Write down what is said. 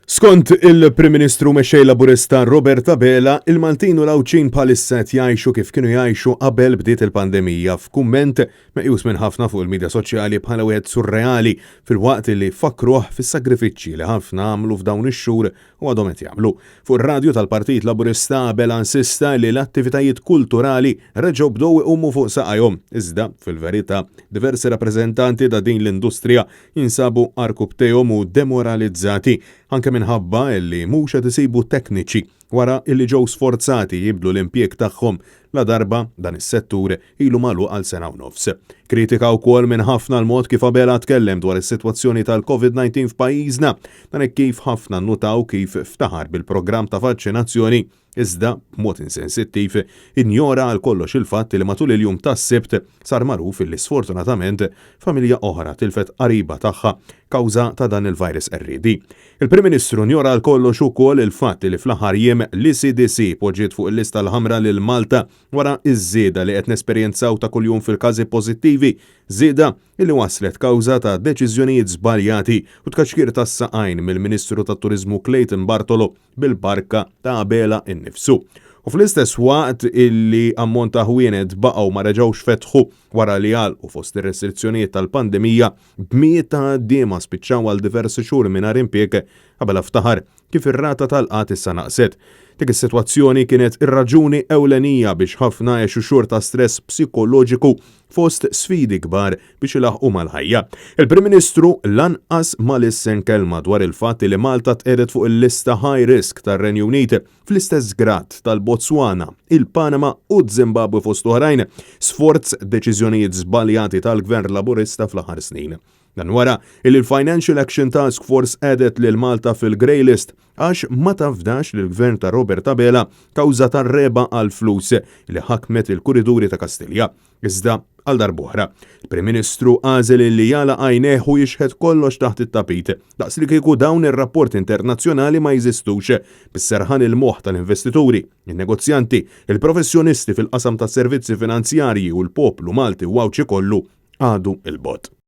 Skont il-Prim Ministru Mexxej Laburista Robert Abela, il-Maltin u l-Għawdxin bħalissa qed jgħixu kif kienu jgħixu qabel bdiet il-pandemija f'kumment meqjus minn ħafna fuq il-midja soċjali bħala wieħed surreali filwaqt li fakkruh fis-sagrifiċċji li ħafna għamlu f'dawn ix-xhur u għadhom qed jagħmlu. Fuq ir-radju tal-Partit Laburista Abela insista li l-attivitajiet kulturali reġgħu bdew iqumu fuq saqajhom, iżda, fil-verità, diversi rappreżentanti ta' din l-industrija jinsabu għarkupptejhom u demoralizzati, anke minħabba li mhux qed isibu tekniċi wara li ġew sforzati jibdlu l-impjieg tagħhom ladarba dan is-settur ilu magħluq għal sena u nofs. Kritika wkoll minn ħafna l-mod kif Abela tkellem dwar is-sitwazzjoni tal-Covid-19 f'pajjiżna, dan hekk kif ħafna nnutaw kif ftaħar bil-programm ta' vaċċinazzjoni Iżda, b'mod insensittiv, injora għal kollox il-fatt li matul il-jum tas-Sibt sar magħruf illi sfortunatament familja oħra tilfet qariba tagħha kawża ta' dan il-virus qerriedi. Il-Prim Ministru njora għal kollox ukoll il-fatt li fl-aħħar jiem l-ECDC poġġiet fuq il-lista l-ħamra lil Malta wara ż-żieda li qed nesperjenzaw ta' kuljum fil-każi pożittivi, żieda illi waslet kawża ta' deċiżjonijiet żbaljati u tkaxkir tas-saqajn mill-Ministru tat-Turiżmu Clayton Bartolo bil-barka ta' Abela innifsu. U fl-istess waqt illi ammont ta' ħwienet baqgħu ma reġgħux fetħu wara li għalqu fost ir-restrizzjonijiet tal-pandemija, b'mijiet ta' ħaddiema spiċċaw għal diversi xhur mingħajr impjieg, Abela ftaħar kif ir-rata tal-qgħad issa naqset. Dik is-sitwazzjoni kienet ir-raġuni ewlenija biex ħafna għexu xhur ta' stress psikoloġiku fost sfidi kbar biex ilaħħqu mal-ħajja. Il-Prim Ministru lanqas ma lissen kelma dwar il-fatt li Malta tqiegħdet fuq il-lista high risk tar-Renju Unit fl-istess grad tal-Botswana, il-Panama u z-Zimbabwe fost oħrajn, sforz deċiżjonijiet żbaljati tal-Gvern Laburista fl-aħħar snin. Dan wara li l-Financial Action Task Force qegħdet lil Malta fil-grey list għax ma tafdax lill-Gvern ta' Robert Abela kawża tar-regħba għall-flus li ħakmet il-kuriduri ta' Kastilja. Iżda, għal darb'oħra, il-Prim Ministru għażel illi jagħlaq għajnejh u jixħet kollox taħt it-tapit, daqs li kieku dawn ir-rapporti internazzjonali ma jeżistux, bis-serħan il-moħħ tal-investituri, in-negozjanti, il-professjonisti fil-qasam tas-servizzi finanzjarji u l-poplu Malti u Għawdxi kollu għadu 'l bogħod.